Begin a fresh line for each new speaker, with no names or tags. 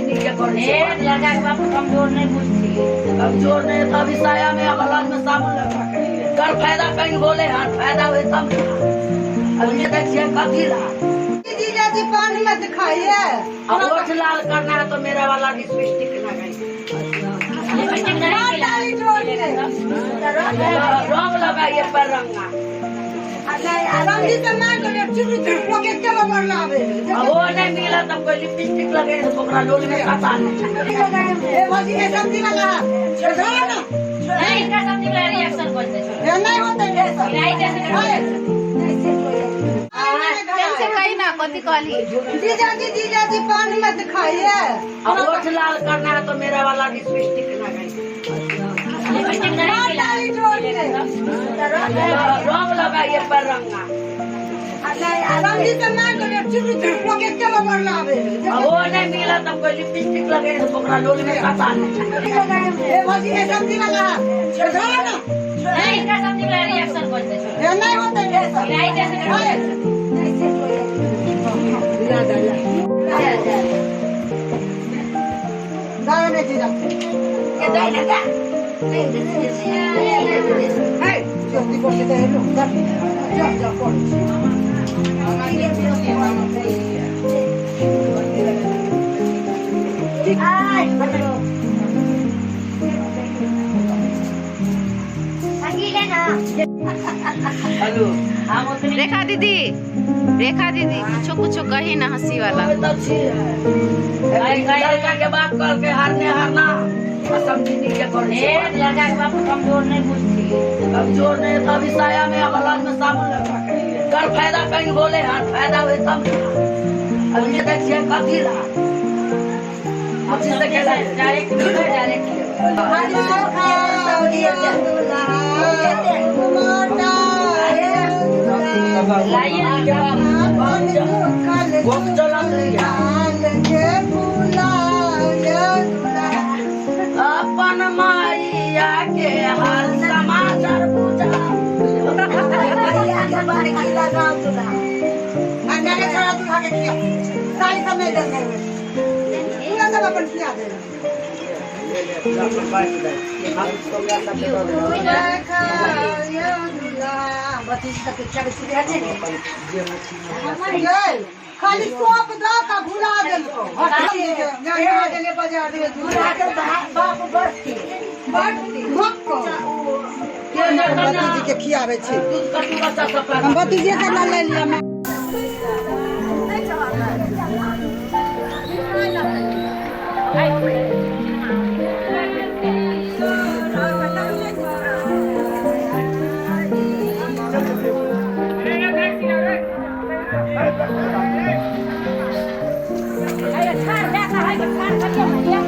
समझनी के करै
ए
छै।
लड़का के बाप कमजोर नहीं बुझती।
कमजोर नहीं तो अभी साया में अब अलग में साबुन लगा के कर फायदा कहीं बोले हाथ फायदा हुए तब ना। अभी ये देखिए कथी ला।
जीजा जी पान मत खाइए।
अब ओठ लाल करना है तो मेरा वाला लिपस्टिक लगाइए।
लिपस्टिक नहीं
ताली जोड़ के
रंग लगाइए पर रंगा।
समझी तो मार दो चुरू चुरू लोग के बबर लावे।
अब वो नहीं मिला तब कोई लिपस्टिक लगे तो ओकरा लोल में खाता नहीं।
ए भौजी ए सब्जी वाला छोड़ो ना।
नहीं, इनका सब्जी वाला रिएक्शन करते छोड़।
ए नहीं होते ये सब।
नहीं जैसे
से कही ना कथी कहली।
जीजा जी पान मत खाइए।
अब ओठ लाल करना है तो मेरा वाला लिपस्टिक लगाइए।
लिपस्टिक नहीं
ताली जोड़ के
रंग लगाइए पर रंगा।
समझी तो मार दो चुरू चुरू लोग के बबर लावे।
अब वो नहीं मिला तब कोई लिपस्टिक लगे तो ओकरा लोल में खाता नहीं।
ए भौजी ए सब्जी वाला छोड़ो ना।
नहीं, इनका सब्जी वाला रिएक्शन करते छोड़।
ए नहीं होते ये सब।
नहीं जैसे
दादा ने जीजा
के दे ना दा।
हे जल्दी करके दे लो जा जा कर।
हेलो
हम उतनी
रेखा दीदी, रेखा दीदी कुछो कुछो कही ना हंसी वाला।
तो अच्छी है। लड़का के बाप करके हारने हारना समझी के करै
ए
छै।
लड़का के बाप कमजोर नहीं बुझती।
कमजोर नहीं तो अभी साया में अब अलग में साबुन लगा के कर फायदा कहीं बोले हाथ फायदा हुए तब ना। अभी ये देखिए कथी ला। अच्छी से खेला
डायरेक्ट डायरेक्ट लाइए।
अपन माइया के हाल समाचार पूछा।
खाली सोप दऽ कऽ भुला देलको। बाजार भतीजी के खियाबै छी। हम भतीजे के ना ले लिया।
अरे छाड़ जा है छाड़ करियो भैया।